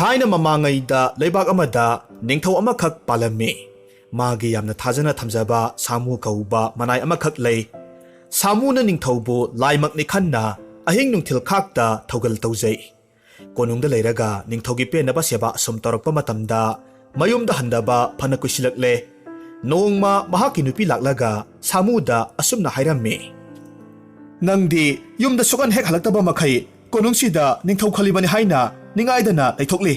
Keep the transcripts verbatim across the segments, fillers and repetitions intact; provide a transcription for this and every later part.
ꯊꯥꯏꯅ ꯃꯃꯥꯡꯉꯩꯗ ꯂꯩꯕꯥꯛ ꯑꯃꯗ ꯅꯤꯡꯊꯧ ꯑꯃꯈꯛ ꯄꯥꯜꯂꯝꯃꯤ꯫ ꯃꯥꯒꯤ ꯌꯥꯝꯅ ꯊꯥꯖꯅ ꯊꯝꯖꯕ ꯁꯥꯃꯨ ꯀꯧꯕ ꯃꯅꯥꯏ ꯑꯃꯈꯛ ꯂꯩ꯫ ꯁꯥꯃꯨꯅ ꯅꯤꯡꯊꯧꯕꯨ ꯂꯥꯏꯃꯛꯅꯤ ꯈꯟꯅ ꯑꯍꯤꯡ ꯅꯨꯡꯊꯤꯜ ꯈꯥꯛꯇ ꯊꯧꯒꯜ ꯇꯧꯖꯩ꯫ ꯀꯣꯅꯨꯡꯗ ꯂꯩꯔꯒ ꯅꯤꯡꯊꯧꯒꯤ ꯄꯦꯟꯅꯕ ꯁꯦꯕꯥ ꯑꯁꯨꯝ ꯇꯧꯔꯛꯄ ꯃꯇꯝꯗ ꯃꯌꯨꯝꯗ ꯍꯟꯗꯕ ꯐꯅ ꯀꯨꯏꯁꯤꯜꯂꯛꯂꯦ꯫ ꯅꯣꯡꯃ ꯃꯍꯥꯛꯀꯤ ꯅꯨꯄꯤ ꯂꯥꯛꯂꯒ ꯁꯥꯃꯨꯗ ꯑꯁꯨꯝꯅ ꯍꯥꯏꯔꯝꯃꯤ, "ꯅꯪꯗꯤ ꯌꯨꯝꯗ ꯁꯨꯛꯍꯟ ꯍꯦꯛ ꯍꯜꯂꯛꯇꯕ ꯃꯈꯩ ꯀꯣꯅꯨꯡꯁꯤꯗ ꯅꯤꯡꯊꯧ ꯈꯜꯂꯤꯕꯅꯤ ꯍꯥꯏꯅ ꯅꯤꯡꯉꯥꯏꯗꯅ ꯂꯩꯊꯣꯛꯂꯤ꯫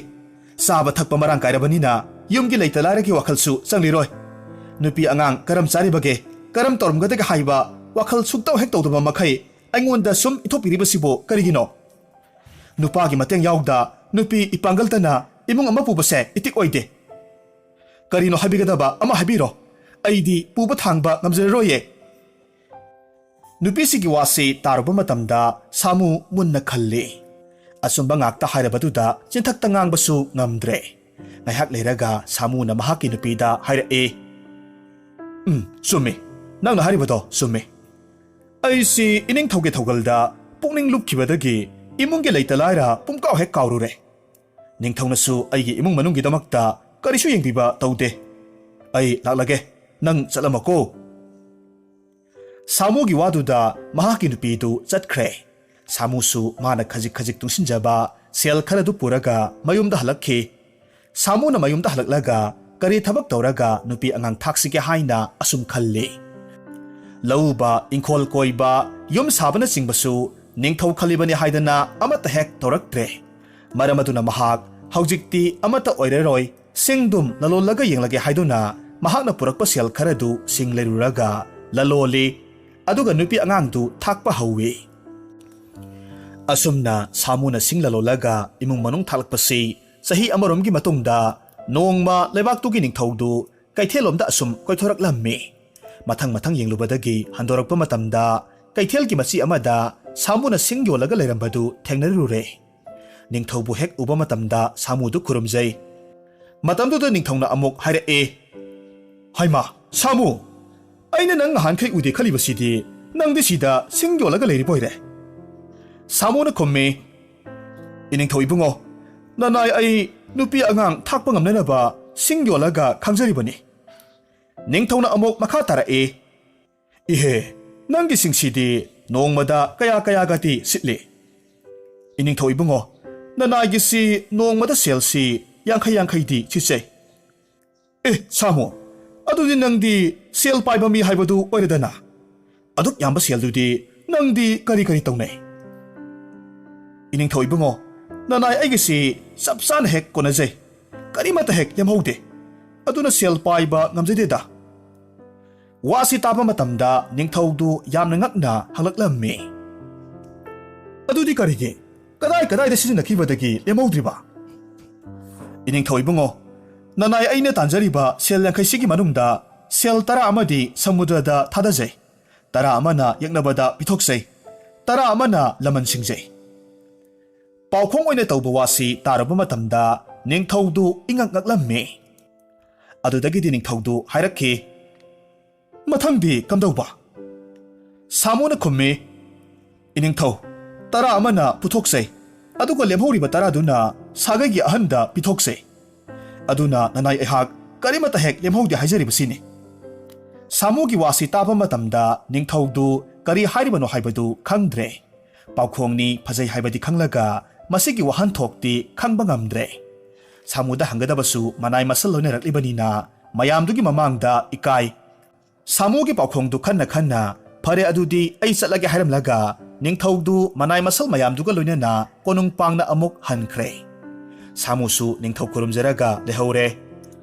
ꯆꯥꯕ ꯊꯛꯄ ꯃꯔꯥꯡ ꯀꯥꯏꯔꯕꯅꯤꯅ ꯌꯨꯝꯒꯤ ꯂꯩꯇ ꯂꯥꯏꯔꯒꯤ ꯋꯥꯈꯜꯁꯨ ꯆꯪꯂꯤꯔꯣꯏ꯫ ꯅꯨꯄꯤ ꯑꯉꯥꯡ ꯀꯔꯝ ꯆꯥꯔꯤꯕꯒꯦ, ꯀꯔꯝ ꯇꯧꯔꯝꯒꯗꯒꯦ ꯍꯥꯏꯕ ꯋꯥꯈꯜ ꯁꯨꯛꯇꯧ ꯍꯦꯛ ꯇꯧꯗꯕ ꯃꯈꯩ ꯑꯩꯉꯣꯟꯗ ꯁꯨꯝ ꯏꯊꯣꯛꯄꯤꯔꯤꯕꯁꯤꯕꯨ ꯀꯔꯤꯒꯤꯅꯣ? ꯅꯨꯄꯥꯒꯤ ꯃꯇꯦꯡ ꯌꯥꯎꯗ ꯅꯨꯄꯤ ꯏꯄꯥꯡꯒꯜꯇꯅ ꯏꯃꯨꯡ ꯑꯃ ꯄꯨꯕꯁꯦ ꯏꯇꯤꯛ ꯑꯣꯏꯗꯦ꯫ ꯀꯔꯤꯅꯣ ꯍꯥꯏꯕꯤꯒꯗꯕ ꯑꯃ ꯍꯥꯏꯕꯤꯔꯣ꯫ ꯑꯩꯗꯤ ꯄꯨꯕ ꯊꯥꯡꯕ ꯉꯝꯖꯔꯔꯣꯏꯌꯦ꯫" ꯅꯨꯄꯤꯁꯤꯒꯤ ꯋꯥꯁꯤ ꯇꯥꯔꯨꯕ ꯃꯇꯝꯗ ꯁꯥꯃꯨ ꯃꯨꯟꯅ ꯈꯜꯂꯤ꯫ ꯑꯆꯨꯝꯕ ꯉꯥꯛꯇ ꯍꯥꯏꯔꯕꯗꯨꯗ ꯆꯤꯟꯊꯛꯇ ꯉꯥꯡꯕꯁꯨ ꯉꯝꯗ꯭ꯔꯦ꯫ ꯉꯥꯏꯍꯥꯛ ꯂꯩꯔꯒ ꯁꯥꯃꯨꯅ ꯃꯍꯥꯛꯀꯤ ꯅꯨꯄꯤꯗ ꯍꯥꯏꯔꯛꯏ, "ꯎꯝ, ꯆꯨꯝꯃꯤ꯫ ꯅꯪꯅ ꯍꯥꯏꯔꯤꯕꯗꯣ ꯆꯨꯝꯃꯤ꯫ ꯑꯩꯁꯤ ꯏꯅꯤꯡꯊꯧꯒꯤ ꯊꯧꯒꯜꯗ ꯄꯨꯛꯅꯤꯡ ꯂꯨꯞꯈꯤꯕꯗꯒꯤ ꯏꯃꯨꯡꯒꯤ ꯂꯩꯇ ꯂꯥꯏꯔ ꯄꯨꯝꯀꯥꯎ ꯍꯦꯛ ꯀꯥꯎꯔꯨꯔꯦ꯫ ꯅꯤꯡꯊꯧꯅꯁꯨ ꯑꯩꯒꯤ ꯏꯃꯨꯡ ꯃꯅꯨꯡꯒꯤꯗꯃꯛꯇ ꯀꯔꯤꯁꯨ ꯌꯦꯡꯕꯤꯕ ꯇꯧꯗꯦ꯫ ꯑꯩ ꯂꯥꯛꯂꯒꯦ, ꯅꯪ ꯆꯠꯂꯝꯃꯣꯀꯣ꯫" ꯁꯥꯃꯨꯒꯤ ꯋꯥꯗꯨꯗ ꯃꯍꯥꯛꯀꯤ ꯅꯨꯄꯤꯗꯨ ꯆꯠꯈ꯭ꯔꯦ꯫ ꯁꯥꯃꯨꯁꯨ ꯃꯥꯅ ꯈꯖꯤꯛ ꯈꯖꯤꯛ ꯇꯨꯡꯁꯤꯟꯖꯕ ꯁꯦꯜ ꯈꯔꯗꯨ ꯄꯨꯔꯒ ꯃꯌꯨꯝꯗ ꯍꯜꯂꯛꯈꯤ꯫ ꯁꯥꯃꯨꯅ ꯃꯌꯨꯝꯗ ꯍꯜꯂꯛꯂꯒ ꯀꯔꯤ ꯊꯕꯛ ꯇꯧꯔꯒ ꯅꯨꯄꯤ ꯑꯉꯥꯡ ꯊꯥꯛꯁꯤꯒꯦ ꯍꯥꯏꯅ ꯑꯁꯨꯝ ꯈꯜꯂꯤ꯫ ꯂꯧ ꯎꯕ, ꯏꯪꯈꯣꯜ ꯀꯣꯏꯕ, ꯌꯨꯝ ꯁꯥꯕꯅꯆꯤꯡꯕꯁꯨ ꯅꯤꯡꯊꯧ ꯈꯜꯂꯤꯕꯅꯤ ꯍꯥꯏꯗꯅ ꯑꯃꯠꯇ ꯍꯦꯛ ꯇꯧꯔꯛꯇ꯭ꯔꯦ꯫ ꯃꯔꯝ ꯑꯗꯨꯅ ꯃꯍꯥꯛ ꯍꯧꯖꯤꯛꯇꯤ ꯑꯃꯠꯇ ꯑꯣꯏꯔꯔꯣꯏ, ꯁꯤꯡꯗꯨꯝ ꯂꯂꯣꯜꯂꯒ ꯌꯦꯡꯂꯒꯦ ꯍꯥꯏꯗꯨꯅ ꯃꯍꯥꯛꯅ ꯄꯨꯔꯛꯄ ꯁꯦꯜ ꯈꯔꯗꯨ ꯁꯤꯡ ꯂꯩꯔꯨꯔꯒ ꯂꯂꯣꯜꯂꯤ꯫ ꯑꯗꯨꯒ ꯅꯨꯄꯤ ꯑꯉꯥꯡꯗꯨ ꯊꯥꯛꯄ ꯍꯧꯏ꯫ ꯑꯁꯨꯝꯅ ꯁꯥꯃꯨꯅ ꯁꯤꯡ ꯂꯂꯣꯜꯂꯒ ꯏꯃꯨꯡ ꯃꯅꯨꯡ ꯊꯥꯛꯂꯛꯄꯁꯤ ꯆꯍꯤ ꯑꯃꯔꯣꯝꯒꯤ ꯃꯇꯨꯡꯗ ꯅꯣꯡꯃ ꯂꯩꯕꯥꯛꯇꯨꯒꯤ ꯅꯤꯡꯊꯧꯗꯨ ꯀꯩꯊꯦꯜꯂꯣꯝꯗ ꯑꯁꯨꯝ ꯀꯣꯏꯊꯣꯔꯛꯂꯝꯃꯤ꯫ ꯃꯊꯪ ꯃꯊꯪ ꯌꯦꯡꯂꯨꯕꯗꯒꯤ ꯍꯟꯗꯣꯔꯛꯄ ꯃꯇꯝꯗ ꯀꯩꯊꯦꯜꯒꯤ ꯃꯆꯤ ꯑꯃꯗ ꯁꯥꯃꯨꯅ ꯁꯤꯡ ꯌꯣꯜꯂꯒ ꯂꯩꯔꯝꯕꯗꯨ ꯊꯦꯡꯅꯔꯨꯔꯦ꯫ ꯅꯤꯡꯊꯧꯕꯨ ꯍꯦꯛ ꯎꯕ ꯃꯇꯝꯗ ꯁꯥꯃꯨꯗꯨ ꯈꯨꯔꯨꯝꯖꯩ꯫ ꯃꯇꯝꯗꯨꯗ ꯅꯤꯡꯊꯧꯅ ꯑꯃꯨꯛ ꯍꯥꯏꯔꯛꯏ, "ꯍꯩꯃꯥ, ꯁꯥꯃꯨ! ꯑꯩꯅ ꯅꯪ ꯅꯍꯥꯟꯈꯩ ꯎꯗꯦ ꯈꯜꯂꯤꯕꯁꯤꯗꯤ, ꯅꯪꯗꯤ ꯁꯤꯗ ꯁꯤꯡ ꯌꯣꯜꯂꯒ ꯂꯩꯔꯤꯕ ꯑꯣꯏꯔꯦ?" ꯁꯥꯃꯨꯅ ꯈꯨꯝꯃꯤ, "ꯏꯅꯤꯡꯊꯧ ꯏꯕꯨꯡꯉꯣ, ꯅꯅꯥꯏ ꯑꯩ ꯅꯨꯄꯤ ꯑꯉꯥꯡ ꯊꯥꯛꯄ ꯉꯝꯅꯅꯕ ꯁꯤꯡ ꯌꯣꯜꯂꯒ ꯈꯪꯖꯔꯤꯕꯅꯤ꯫ ꯅꯤꯡꯊꯧꯅ ꯑꯃꯨꯛ ꯃꯈꯥ ꯇꯥꯔꯛꯏ, "ꯏꯍꯦ, ꯅꯪꯒꯤ ꯁꯤꯡꯁꯤꯗꯤ ꯅꯣꯡꯃꯗ ꯀꯌꯥ ꯀꯌꯥꯒꯗꯤ ꯁꯤꯠꯂꯤ?" "ꯏꯅꯤꯡꯊꯧ ꯏꯕꯨꯡꯉꯣ, ꯅꯅꯥꯏꯒꯤꯁꯤ ꯅꯣꯡꯃꯗ ꯁꯦꯜꯁꯤ ꯌꯥꯡꯈꯩ ꯌꯥꯡꯈꯩꯗꯤ ꯁꯤꯠꯆꯩ꯫" "ꯑꯦ ꯁꯥꯃꯨ, ꯑꯗꯨꯗꯤ ꯅꯪꯗꯤ ꯁꯦꯜ ꯄꯥꯏꯕ ꯃꯤ ꯍꯥꯏꯕꯗꯨ ꯑꯣꯏꯔꯦꯗꯅ꯫ ꯑꯗꯨꯛ ꯌꯥꯝꯕ ꯁꯦꯜꯗꯨꯗꯤ ꯅꯪꯗꯤ ꯀꯔꯤ ꯀꯔꯤ ꯇꯧꯅꯩ?" "ꯏꯅꯤꯡꯊꯧ ꯏꯕꯨꯡꯉꯣ, ꯅꯅꯥꯏ ꯑꯩꯒꯤꯁꯤ ꯆꯞ ꯆꯥꯅ ꯍꯦꯛ ꯀꯣꯟꯅꯖꯩ꯫ ꯀꯔꯤꯃꯠꯇ ꯍꯦꯛ ꯂꯦꯝꯍꯧꯗꯦ꯫ ꯑꯗꯨꯅ ꯁꯦꯜ ꯄꯥꯏꯕ ꯉꯝꯖꯗꯦꯗ꯫" ꯋꯥꯁꯤ ꯇꯥꯕ ꯃꯇꯝꯗ ꯅꯤꯡꯊꯧꯗꯨ ꯌꯥꯝꯅ ꯉꯛꯅ ꯍꯪꯂꯛꯂꯝꯃꯤ, "ꯑꯗꯨꯗꯤ ꯀꯔꯤꯒꯤ? ꯀꯗꯥꯏ ꯀꯗꯥꯏꯗ ꯁꯤꯖꯤꯟꯅꯈꯤꯕꯗꯒꯤ ꯂꯦꯝꯍꯧꯗ꯭ꯔꯤꯕ?" "ꯏꯅꯤꯡꯊꯧ ꯏꯕꯨꯡꯉꯣ, ꯅꯅꯥꯏ ꯑꯩꯅ ꯇꯥꯟꯖꯔꯤꯕ ꯁꯦꯜ ꯌꯥꯡꯈꯩꯁꯤꯒꯤ ꯃꯅꯨꯡꯗ ꯁꯦꯜ ꯇꯔꯥ ꯑꯃꯗꯤ ꯁꯃꯨꯗ꯭ꯔꯗ ꯊꯥꯗꯖꯩ, ꯇꯔꯥ ꯑꯃꯅ ꯌꯦꯛꯅꯕꯗ ꯄꯤꯊꯣꯛꯆꯩ, ꯇꯔꯥ ꯑꯃꯅ ꯂꯃꯟ ꯁꯤꯡꯖꯩ꯫" ꯄꯥꯎꯈꯣꯡ ꯑꯣꯏꯅ ꯇꯧꯕ ꯋꯥꯁꯤ ꯇꯥꯔꯨꯕ ꯃꯇꯝꯗ ꯅꯤꯡꯊꯧꯗꯨ ꯏꯉꯛ ꯉꯛꯂꯝꯃꯤ꯫ ꯑꯗꯨꯗꯒꯤꯗꯤ ꯅꯤꯡꯊꯧꯗꯨ ꯍꯥꯏꯔꯛꯈꯤ, "ꯃꯊꯪꯗꯤ ꯀꯝꯗꯧꯕ?" ꯁꯥꯃꯨꯅ ꯈꯨꯝꯃꯤ, "ꯏꯅꯤꯡꯊꯧ, ꯇꯔꯥ ꯑꯃꯅ ꯄꯨꯊꯣꯛꯆꯩ, ꯑꯗꯨꯒ ꯂꯦꯝꯍꯧꯔꯤꯕ ꯇꯔꯥꯗꯨꯅ ꯁꯥꯒꯩꯒꯤ ꯑꯍꯟꯗ ꯄꯤꯊꯣꯛꯆꯩ꯫ ꯑꯗꯨꯅ ꯅꯅꯥꯏ ꯑꯩꯍꯥꯛ ꯀꯔꯤꯃꯠꯇ ꯍꯦꯛ ꯂꯦꯝꯍꯧꯗꯦ ꯍꯥꯏꯖꯔꯤꯕꯁꯤꯅꯤ꯫" ꯁꯥꯃꯨꯒꯤ ꯋꯥꯁꯤ ꯇꯥꯕ ꯃꯇꯝꯗ ꯅꯤꯡꯊꯧꯗꯨ ꯀꯔꯤ ꯍꯥꯏꯔꯤꯕꯅꯣ ꯍꯥꯏꯕꯗꯨ ꯈꯪꯗ꯭ꯔꯦ꯫ ꯄꯥꯎꯈꯣꯡꯅꯤ ꯐꯖꯩ ꯍꯥꯏꯕꯗꯤ ꯈꯪꯂꯒ ꯃꯁꯤꯒꯤ ꯋꯥꯍꯟꯊꯣꯛꯇꯤ ꯈꯪꯕ ꯉꯝꯗ꯭ꯔꯦ꯫ ꯁꯥꯃꯨꯗ ꯍꯪꯒꯗꯕꯁꯨ ꯃꯅꯥꯏ ꯃꯁꯜ ꯂꯣꯏꯅꯔꯛꯂꯤꯕꯅꯤꯅ ꯃꯌꯥꯝꯗꯨꯒꯤ ꯃꯃꯥꯡꯗ ꯏꯀꯥꯏ꯫ ꯁꯥꯃꯨꯒꯤ ꯄꯥꯎꯈꯣꯡꯗꯨ ꯈꯟꯅ ꯈꯟꯅ, "ꯐꯔꯦ, ꯑꯗꯨꯗꯤ ꯑꯩ ꯆꯠꯂꯒꯦ" ꯍꯥꯏꯔꯝꯂꯒ ꯅꯤꯡꯊꯧꯗꯨ ꯃꯅꯥꯏ ꯃꯁꯜ ꯃꯌꯥꯝꯗꯨꯒ ꯂꯣꯏꯅꯅ ꯀꯣꯅꯨꯡ ꯄꯥꯡꯅ ꯑꯃꯨꯛ ꯍꯟꯈ꯭ꯔꯦ꯫ ꯁꯥꯃꯨꯁꯨ ꯅꯤꯡꯊꯧ ꯈꯨꯔꯨꯝꯖꯔꯒ ꯂꯩꯍꯧꯔꯦ꯫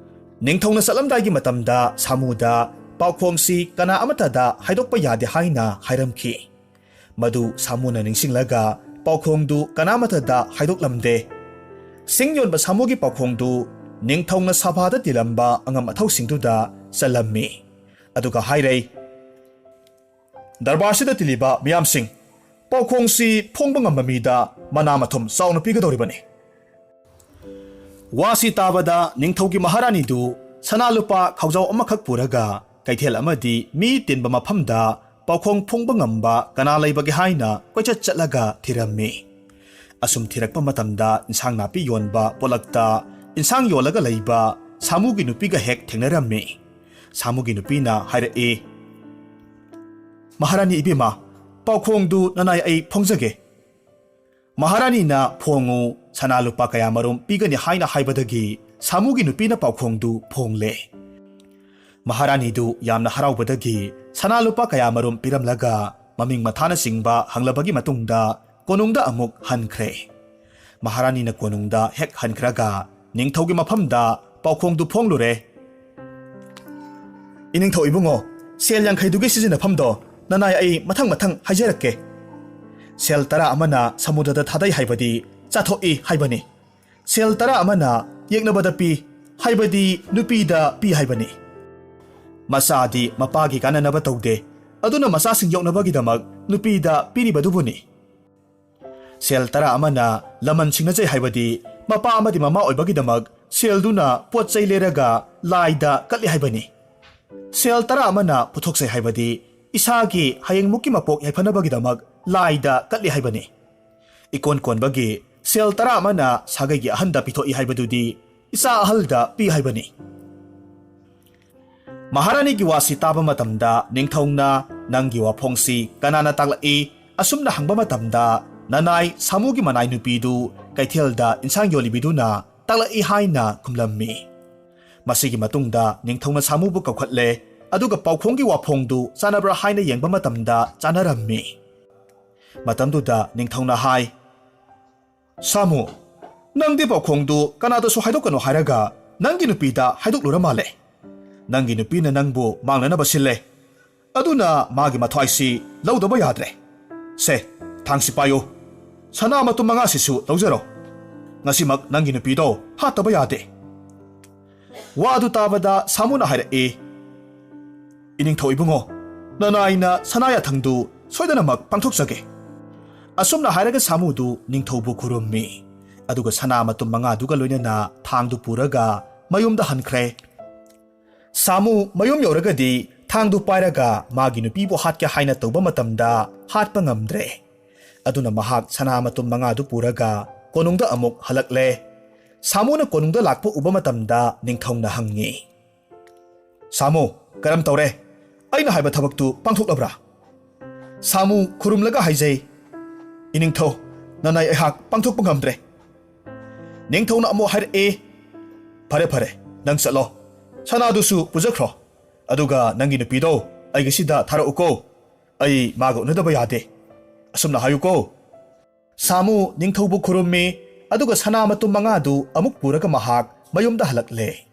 ꯅꯤꯡꯊꯧꯅ ꯆꯠꯂꯝꯗꯥꯏꯒꯤ ꯃꯇꯝꯗ ꯁꯥꯃꯨꯗ ꯄꯥꯎꯈꯣꯡꯁꯤ ꯀꯅꯥ ꯑꯃꯠꯇꯗ ꯍꯥꯏꯗꯣꯛꯄ ꯌꯥꯗꯦ ꯍꯥꯏꯅ ꯍꯥꯏꯔꯝꯈꯤ꯫ ꯃꯗꯨ ꯁꯥꯃꯨꯅ ꯅꯤꯡꯁꯤꯡꯂꯒ ꯄꯥꯎꯈꯣꯡꯗꯨ ꯀꯅꯥꯃꯠꯇꯗ ꯍꯥꯏꯗꯣꯛꯂꯝꯗꯦ꯫ ꯁꯤꯡ ꯌꯣꯟꯕ ꯁꯥꯃꯨꯒꯤ ꯄꯥꯎꯈꯣꯡꯗꯨ ꯅꯤꯡꯊꯧꯅ ꯁꯚꯥꯗ ꯇꯤꯜꯂꯝꯕ ꯑꯉꯝ ꯑꯊꯧꯁꯤꯡꯗꯨꯗ ꯆꯜꯂꯝꯃꯤ꯫ ꯑꯗꯨꯒ ꯍꯥꯏꯔꯩ, "ꯗꯔꯕꯥꯔꯁꯤꯗ ꯇꯤꯜꯂꯤꯕ ꯃꯤꯌꯥꯝꯁꯤꯡ, ꯄꯥꯎꯈꯣꯡꯁꯤ ꯐꯣꯡꯕ ꯉꯝꯕ ꯃꯤꯗ ꯃꯅꯥ ꯃꯊꯨꯝ ꯆꯥꯎꯅ ꯄꯤꯒꯗꯧꯔꯤꯕꯅꯤ꯫" ꯋꯥꯁꯤ ꯇꯥꯕꯗ ꯅꯤꯡꯊꯧꯒꯤ ꯃꯍꯥꯔꯥꯅꯤꯗꯨ ꯁꯅꯥ ꯂꯨꯄꯥ ꯈꯥꯎꯖꯥꯎ ꯑꯃꯈꯛ ꯄꯨꯔꯒ ꯀꯩꯊꯦꯜ ꯑꯃꯗꯤ ꯃꯤ ꯇꯤꯟꯕ ꯃꯐꯝꯗ ꯄꯥꯎꯈꯣꯡ ꯐꯣꯡꯕ ꯉꯝꯕ ꯀꯅꯥ ꯂꯩꯕꯒꯦ ꯍꯥꯏꯅ ꯀꯣꯏꯆꯠ ꯆꯠꯂꯒ ꯊꯤꯔꯝꯃꯤ꯫ ꯑꯁꯨꯝ ꯊꯤꯔꯛꯄ ꯃꯇꯝꯗ ꯏꯟꯁꯥꯡ ꯅꯥꯄꯤ ꯌꯣꯟꯕ ꯄꯣꯠꯂꯛꯇ ꯏꯟꯁꯥꯡ ꯌꯣꯜꯂꯒ ꯂꯩꯕ ꯁꯥꯃꯨꯒꯤ ꯅꯨꯄꯤꯒ ꯍꯦꯛ ꯊꯦꯡꯅꯔꯝꯃꯤ꯫ ꯁꯥꯃꯨꯒꯤ ꯅꯨꯄꯤꯅ ꯍꯥꯏꯔꯛꯏ, "ꯃꯍꯥꯔꯥꯅꯤ ꯏꯕꯦꯝꯃ, ꯄꯥꯎꯈꯣꯡꯗꯨ ꯅꯅꯥꯏ ꯑꯩ ꯐꯣꯡꯖꯒꯦ꯫" ꯃꯍꯥꯔꯥꯅꯤꯅ "ꯐꯣꯡꯉꯨ, ꯁꯅꯥ ꯂꯨꯄꯥ ꯀꯌꯥꯃꯔꯨꯝ ꯄꯤꯒꯅꯤ" ꯍꯥꯏꯅ ꯍꯥꯏꯕꯗꯒꯤ ꯁꯥꯃꯨꯒꯤ ꯅꯨꯄꯤꯅ ꯄꯥꯎꯈꯣꯡꯗꯨ ꯐꯣꯡꯂꯦ꯫ ꯃꯍꯥꯔꯥꯅꯤꯗꯨ ꯌꯥꯝꯅ ꯍꯔꯥꯎꯕꯗꯒꯤ ꯁꯅꯥ ꯂꯨꯄꯥ ꯀꯌꯥꯃꯔꯨꯝ ꯄꯤꯔꯝꯂꯒ ꯃꯃꯤꯡ ꯃꯊꯥꯅꯆꯤꯡꯕ ꯍꯪꯂꯕꯒꯤ ꯃꯇꯨꯡꯗ ꯀꯣꯅꯨꯡꯗ ꯑꯃꯨꯛ ꯍꯟꯈ꯭ꯔꯦ꯫ ꯃꯍꯥꯔꯥꯅꯤꯅ ꯀꯣꯅꯨꯡꯗ ꯍꯦꯛ ꯍꯟꯈ꯭ꯔꯒ ꯅꯤꯡꯊꯧꯒꯤ ꯃꯐꯝꯗ ꯄꯥꯎꯈꯣꯡꯗꯨ ꯐꯣꯡꯂꯨꯔꯦ꯫ "ꯏꯅꯤꯡꯊꯧ ꯏꯕꯨꯡꯉꯣ, ꯁꯦꯜ ꯌꯥꯡꯈꯩꯗꯨꯒꯤ ꯁꯤꯖꯤꯟꯅꯐꯝꯗꯣ ꯅꯅꯥꯏ ꯑꯩ ꯃꯊꯪ ꯃꯊꯪ ꯍꯥꯏꯖꯔꯛꯀꯦ꯫ ꯁꯦꯜ ꯇꯔꯥ ꯑꯃꯅ ꯁꯃꯨꯗ꯭ꯔꯗ ꯊꯥꯗꯩ ꯍꯥꯏꯕꯗꯤ ꯆꯥꯊꯣꯛꯏ ꯍꯥꯏꯕꯅꯤ꯫ ꯁꯦꯜ ꯇꯔꯥ ꯑꯃꯅ ꯌꯦꯛꯅꯕꯗ ꯄꯤ ꯍꯥꯏꯕꯗꯤ ꯅꯨꯄꯤꯗ ꯄꯤ ꯍꯥꯏꯕꯅꯤ꯫ ꯃꯆꯥꯗꯤ ꯃꯄꯥꯒꯤ ꯀꯥꯟꯅꯅꯕ ꯇꯧꯗꯦ, ꯑꯗꯨꯅ ꯃꯆꯥꯁꯤꯡ ꯌꯣꯛꯅꯕꯒꯤꯗꯃꯛ ꯅꯨꯄꯤꯗ ꯄꯤꯔꯤꯕꯗꯨꯕꯨꯅꯤ꯫ ꯁꯦꯜ ꯇꯔꯥ ꯑꯃꯅ ꯂꯃꯟ ꯁꯤꯡꯅꯖꯩ ꯍꯥꯏꯕꯗꯤ ꯃꯄꯥ ꯑꯃꯗꯤ ꯃꯃꯥ ꯑꯣꯏꯕꯒꯤꯗꯃꯛ ꯁꯦꯜꯗꯨꯅ ꯄꯣꯠ ꯆꯩ ꯂꯩꯔꯒ ꯂꯥꯏꯗ ꯀꯠꯂꯤ ꯍꯥꯏꯕꯅꯤ꯫ ꯁꯦꯜ ꯇꯔꯥ ꯑꯃꯅ ꯄꯨꯊꯣꯛꯆꯩ ꯍꯥꯏꯕꯗꯤ ꯏꯁꯥꯒꯤ ꯍꯌꯦꯡꯃꯨꯛꯀꯤ ꯃꯄꯣꯛ ꯌꯥꯏꯐꯅꯕꯒꯤꯗꯃꯛ ꯂꯥꯏꯗ ꯀꯠꯂꯤ ꯍꯥꯏꯕꯅꯤ꯫ ꯏꯀꯣꯟ ꯀꯣꯟꯕꯒꯤ ꯁꯦꯜ ꯇꯔꯥ ꯑꯃꯅ ꯁꯥꯒꯩꯒꯤ ꯑꯍꯟꯗ ꯄꯤꯊꯣꯛꯏ ꯍꯥꯏꯕꯗꯨꯗꯤ ꯏꯆꯥ ꯑꯍꯜꯗ ꯄꯤ ꯍꯥꯏꯕꯅꯤ꯫" ꯃꯍꯥꯔꯥꯅꯤꯒꯤ ꯋꯥꯁꯤ ꯇꯥꯕ ꯃꯇꯝꯗ ꯅꯤꯡꯊꯧꯅ, "ꯅꯪꯒꯤ ꯋꯥꯐꯣꯡꯁꯤ ꯀꯅꯥꯅ ꯇꯥꯛꯂꯛꯏ?" ꯑꯁꯨꯝꯅ ꯍꯪꯕ ꯃꯇꯝꯗ, "ꯅꯅꯥꯏ ꯁꯥꯃꯨꯒꯤ ꯃꯅꯥꯏ ꯅꯨꯄꯤꯗꯨ ꯀꯩꯊꯦꯜꯗ ꯏꯟꯁꯥꯡ ꯌꯣꯜꯂꯤꯕꯤꯗꯨꯅ ꯇꯥꯛꯂꯛꯏ" ꯍꯥꯏꯅ ꯈꯨꯝꯂꯝꯃꯤ꯫ ꯃꯁꯤꯒꯤ ꯃꯇꯨꯡꯗ ꯅꯤꯡꯊꯧꯅ ꯁꯥꯃꯨꯕꯨ ꯀꯧꯈꯠꯂꯦ, ꯑꯗꯨꯒ ꯄꯥꯎꯈꯣꯡꯒꯤ ꯋꯥꯐꯣꯡꯗꯨ ꯆꯥꯟꯅꯕ꯭ꯔꯥ ꯍꯥꯏꯅ ꯌꯦꯡꯕ ꯃꯇꯝꯗ ꯆꯥꯟꯅꯔꯝꯃꯤ꯫ ꯃꯇꯝꯗꯨꯗ ꯅꯤꯡꯊꯧꯅ ꯍꯥꯏ, "ꯁꯥꯃꯨ, ꯅꯪꯗꯤ ꯄꯥꯎꯈꯣꯡꯗꯨ ꯀꯅꯥꯗꯁꯨ ꯍꯥꯏꯗꯣꯛꯀꯅꯨ ꯍꯥꯏꯔꯒ ꯅꯪꯒꯤ ꯅꯨꯄꯤꯗ ꯍꯥꯏꯗꯣꯛꯂꯨꯔ ꯃꯥꯜꯂꯦ꯫ ꯅꯪꯒꯤ ꯅꯨꯄꯤꯅ ꯅꯪꯕꯨ ꯃꯥꯡꯅꯅꯕ ꯁꯤꯜꯂꯦ꯫ ꯑꯗꯨꯅ ꯃꯥꯒꯤ ꯃꯊ꯭ꯋꯥꯏꯁꯤ ꯂꯧꯗꯕ ꯌꯥꯗ꯭ꯔꯦ꯫ ꯁꯦ, ꯊꯥꯡꯁꯤ ꯄꯥꯏꯌꯨ꯫ ꯁꯅꯥ ꯃꯇꯨꯝ ꯃꯉꯥꯁꯤꯁꯨ ꯂꯧꯖꯔꯣ꯫ ꯉꯁꯤꯃꯛ ꯅꯪꯒꯤ ꯅꯨꯄꯤꯗꯣ ꯍꯥꯠꯇꯕ ꯌꯥꯗꯦ꯫" ꯋꯥ ꯑꯗꯨ ꯇꯥꯕꯗ ꯁꯥꯃꯨꯅ ꯍꯥꯏꯔꯛꯏ, "ꯏꯅꯤꯡꯊꯧ ꯏꯕꯨꯡꯉꯣ, ꯅꯅꯥꯏꯅ ꯁꯅꯥ ꯌꯥꯊꯪꯗꯨ ꯁꯣꯏꯗꯅꯃꯛ ꯄꯥꯡꯊꯣꯛꯆꯒꯦ꯫" ꯑꯁꯨꯝꯅ ꯍꯥꯏꯔꯒ ꯁꯥꯃꯨꯗꯨ ꯅꯤꯡꯊꯧꯕꯨ ꯈꯨꯔꯨꯝꯃꯤ, ꯑꯗꯨꯒ ꯁꯅꯥ ꯃꯇꯨꯝ ꯃꯉꯥꯗꯨꯒ ꯂꯣꯏꯅꯅ ꯊꯥꯡꯗꯨ ꯄꯨꯔꯒ ꯃꯌꯨꯝꯗ ꯍꯟꯈ꯭ꯔꯦ꯫ ꯁꯥꯃꯨ ꯃꯌꯨꯝ ꯌꯧꯔꯒꯗꯤ ꯊꯥꯡꯗꯨ ꯄꯥꯏꯔꯒ ꯃꯥꯒꯤ ꯅꯨꯄꯤꯕꯨ ꯍꯥꯠꯀꯦ ꯍꯥꯏꯅ ꯇꯧꯕ ꯃꯇꯝꯗ ꯍꯥꯠꯄ ꯉꯝꯗ꯭ꯔꯦ꯫ ꯑꯗꯨꯅ ꯃꯍꯥꯛ ꯁꯅꯥ ꯃꯇꯨꯝ ꯃꯉꯥꯗꯨ ꯄꯨꯔꯒ ꯀꯣꯅꯨꯡꯗ ꯑꯃꯨꯛ ꯍꯜꯂꯛꯂꯦ꯫ ꯁꯥꯃꯨꯅ ꯀꯣꯅꯨꯡꯗ ꯂꯥꯛꯄ ꯎꯕ ꯃꯇꯝꯗ ꯅꯤꯡꯊꯧꯅ ꯍꯪꯉꯤ, "ꯁꯥꯃꯨ, ꯀꯔꯝ ꯇꯧꯔꯦ? ꯑꯩꯅ ꯍꯥꯏꯕ ꯊꯕꯛꯇꯨ ꯄꯥꯡꯊꯣꯛꯂꯕ꯭ꯔꯥ?" ꯁꯥꯃꯨ ꯈꯨꯔꯨꯝꯂꯒ ꯍꯥꯏꯖꯩ, "ꯏꯅꯤꯡꯊꯧ, ꯅꯅꯥꯏ ꯑꯩꯍꯥꯛ ꯄꯥꯡꯊꯣꯛꯄ ꯉꯝꯗ꯭ꯔꯦ꯫" ꯅꯤꯡꯊꯧꯅ ꯑꯃꯨꯛ ꯍꯥꯏꯔꯛꯏ, "ꯐꯔꯦ ꯐꯔꯦ, ꯅꯪ ꯆꯠꯂꯣ, ꯁꯅꯥꯗꯨꯁꯨ ꯄꯨꯖꯈ꯭ꯔꯣ, ꯑꯗꯨꯒ ꯅꯪꯒꯤ ꯅꯨꯄꯤꯗꯣ ꯑꯩꯒꯤꯁꯤꯗ ꯊꯥꯔꯛꯎꯀꯣ꯫ ꯑꯩ ꯃꯥꯒ ꯎꯅꯗꯕ ꯌꯥꯗꯦ꯫ ꯑꯁꯨꯝꯅ ꯍꯥꯏꯌꯨꯀꯣ꯫" ꯁꯥꯃꯨ ꯅꯤꯡꯊꯧꯕꯨ ꯈꯨꯔꯨꯝꯃꯤ, ꯑꯗꯨꯒ ꯁꯅꯥ ꯃꯇꯨꯝ ꯃꯉꯥꯗꯨ ꯑꯃꯨꯛ ꯄꯨꯔꯒ ꯃꯍꯥꯛ ꯃꯌꯨꯝꯗ ꯍꯜꯂꯛꯂꯦ꯫